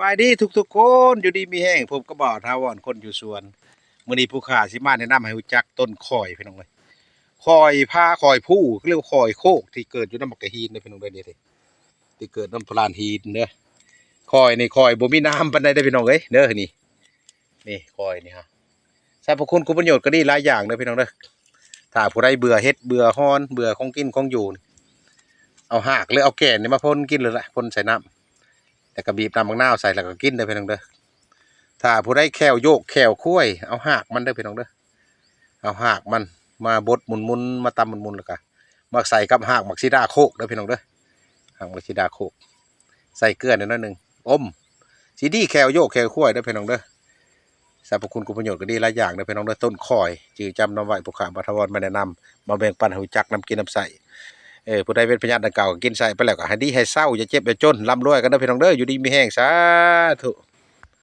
ບາຍດີທຸກໆຄົນ ຢູ່ດີມີແຮງ ພົບກັບບ່າວຖາວອນຄົນຢູ່ສວນ. ມື້ນີ້ຜູ້ຂ້າຊິມາແນະນຳໃຫ້ຮູ້ຈັກຕົ້ນຂ່ອຍ ພີ່ນ້ອງເອີຍ. ຂ່ອຍຜາ ຂ່ອຍພູ ເອີ້ນວ່າຂ່ອຍໂຄກ ທີ່ເກີດຢູ່ນຳໝາກກະຫີນເດີ ພີ່ນ້ອງເດີ. ນີ້ ທີ່ເກີດນຳລານຫີນເດີ. ຂ່ອຍນີ້ ຂ່ອຍບໍ່ມີນ້ຳປານໃດເດີ ພີ່ນ້ອງເອີຍ ເດີ. ນີ້ ນີ້ ຂ່ອຍນີ້ຮະ ສັບພະຄຸນຄຸນປະໂຫຍດກໍດີຫຼາຍຢ່າງເດີ ພີ່ນ້ອງເດີ. ຖ້າຜູ້ໃດເບື່ອເຫັດ ເບື່ອຮອນ ເບື່ອຂອງກິນຂອງຢູ່ນີ້ ເອົາຮາກ ຫຼື ເອົາແກ່ນນີ້ມາພົ່ນກິນໂລດລະ ພົ່ນໃສ່ນ້ຳ ແລ້ວກໍບີບນ້ຳບັກນາວໃສ່ ແລ້ວກໍກິນເດີ ພີ່ນ້ອງເດີ. ຖ້າຜູ້ໃດແຂ້ວໂຢກແຂ້ວຄວາຍ ເອົາຮາກມັນເດີ ພີ່ນ້ອງເດີ. ເອົາຮາກມັນມາບົດໝຸ່ນໆ ມາຕຳໝຸ່ນໆ ແລ້ວກໍມາໃສ່ກັບຮາກໝາກສີດາໂຄກເດີ ພີ່ນ້ອງເດີ. ຫາກໝາກສີດາໂຄກ ໃສ່ເກືອໜ້ອຍໜຶ່ງ ອົມ ຊິດີແຂ້ວໂຢກແຂ້ວຄວາຍເດີ ພີ່ນ້ອງເດີ. ສັບພະຄຸນຄຸນປະໂຫຍດກໍດີຫຼາຍຢ່າງເດີ ພີ່ນ້ອງເດີ. ຕົ້ນຂ່ອຍ ຈື່ຈຳນຳໄວ້ ຜູ້ຂ້າບ່າວຖາວອນມາແນະນຳ ມາແບ່ງປັນໃຫ້ຮູ້ຈັກນຳກິນນຳໃຊ້. ເອີ ຜູ້ໃດເປັນພະຍາດດັ່ງກ່າວ ກໍກິນໃຊ້ໄປແລ້ວກໍໃຫ້ດີໃຫ້ເຊົາ ຢ່າເຈັບຢ່າຈົນ ລ່ຳລວຍກັນເດີ ພີ່ນ້ອງເດີ. ຢູ່ດີມີແຮງ ສາທຸ.